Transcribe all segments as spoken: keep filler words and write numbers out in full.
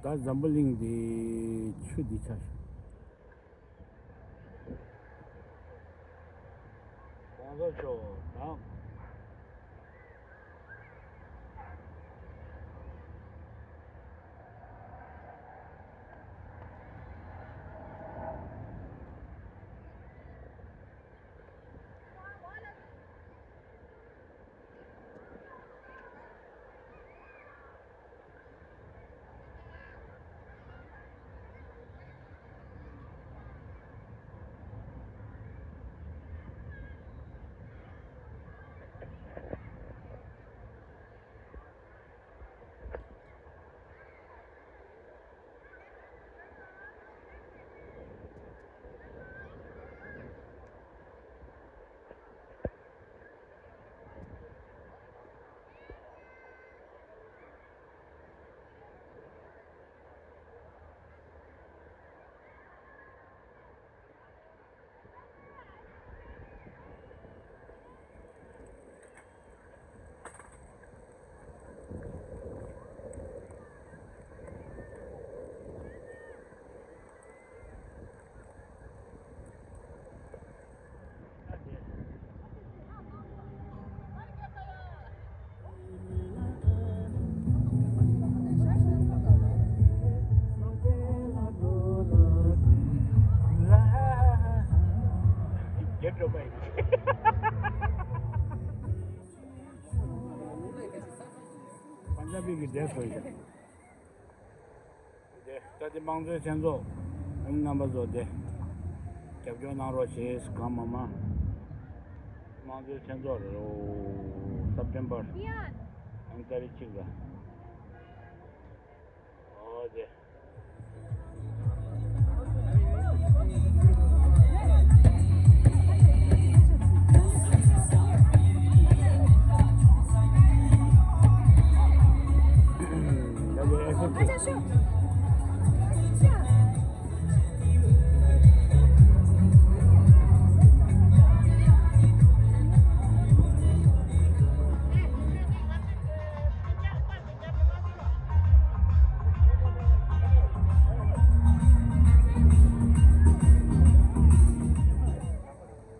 ད་འཛམ་བུ་གླིང་འདི་ཆུ་འདི་ཆགས་ཤག་གོང་ས་མཆོག་དང་། པན་ཇ་བི་གི་འདྲེ་སོ་ཡིན། དེ་ད་དེ་དམངས་གཙོའི་མཚན་ཚོགས་རྣམ་པ་ཚོ་དེ་རྒྱབ་སྐྱོར་གནང་རོགས་བྱེད། གང་མང་མང་དམངས་གཙོའི་མཚན་ཚོགས་རེད། ཨོ་སེབ་ཏེམ་པར་ཨང་ཏ་རིག་གཅིག་ལ། ཨོ་དེ།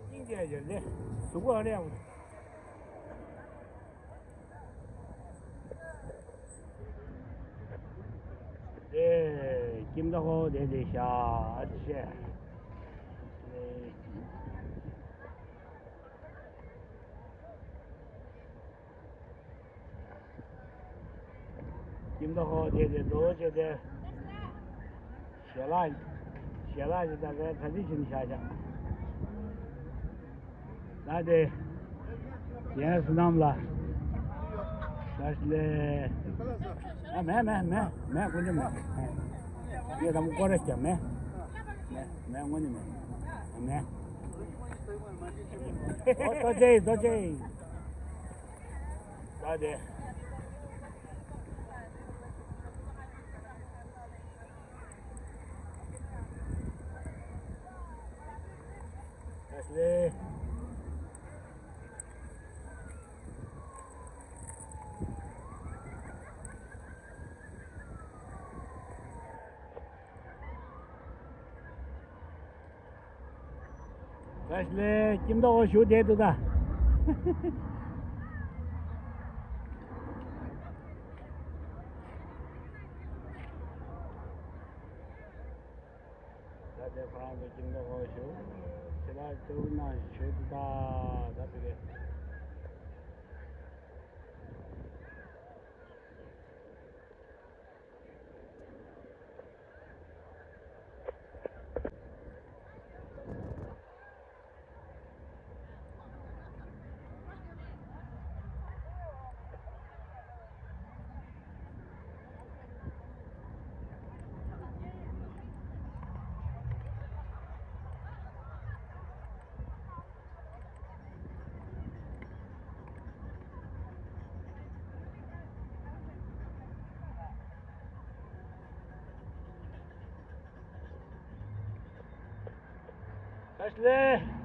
སྙིང་རྗེ་ཡོད་ལེ། གཟུགས་པོ་ཨ་རེ་ཡག་པོ། དེ་ཁྱིམ་བདག་ཁོ་དེ་དེ་ཤ་ཨ་ཅེ། ཁྱིམ་བདག་ཁོ་དེ་དེ་རྡོ་བྱས་ཏེ། ཞལ་ལག་ཞལ་ལག་ཅིག་ད་གའི་ག་ཚོད་བྱིན་བཞག་བཞག་ད་དེ། ཡན་བསོད་ནམས་ལགས། བཀྲ་ཤིས་བདེ་ལེགས། ཨ་མེད་མེད་མེད་མེད། དཀོན་མཆོག་མེད། ངས་དང་པོ་སྐོར་ར་བྱས་མེད། མེད་མེད། དངོས་གནས་མེད། མེད། ཨོ་ཏོ་ཅེ་ཏོ་ཅེ། ད་དེ། བཀྲ་ཤིས་བདེ་ལེགས། ཁྱིམ་བདག་ཁོ་བཞུགས་བསྡད་འདུག་ད། ད་དེ་ཁོ་རང་ཚོ་ཁྱིམ་བདག་ཁོ་བཞུགས། ཕྱི་ལ་ཏུ་ན་བཞུགས་འདུག་ད། ད་དེ་རེད། བཀྲ་ཤིས་བདེ་ལེགས།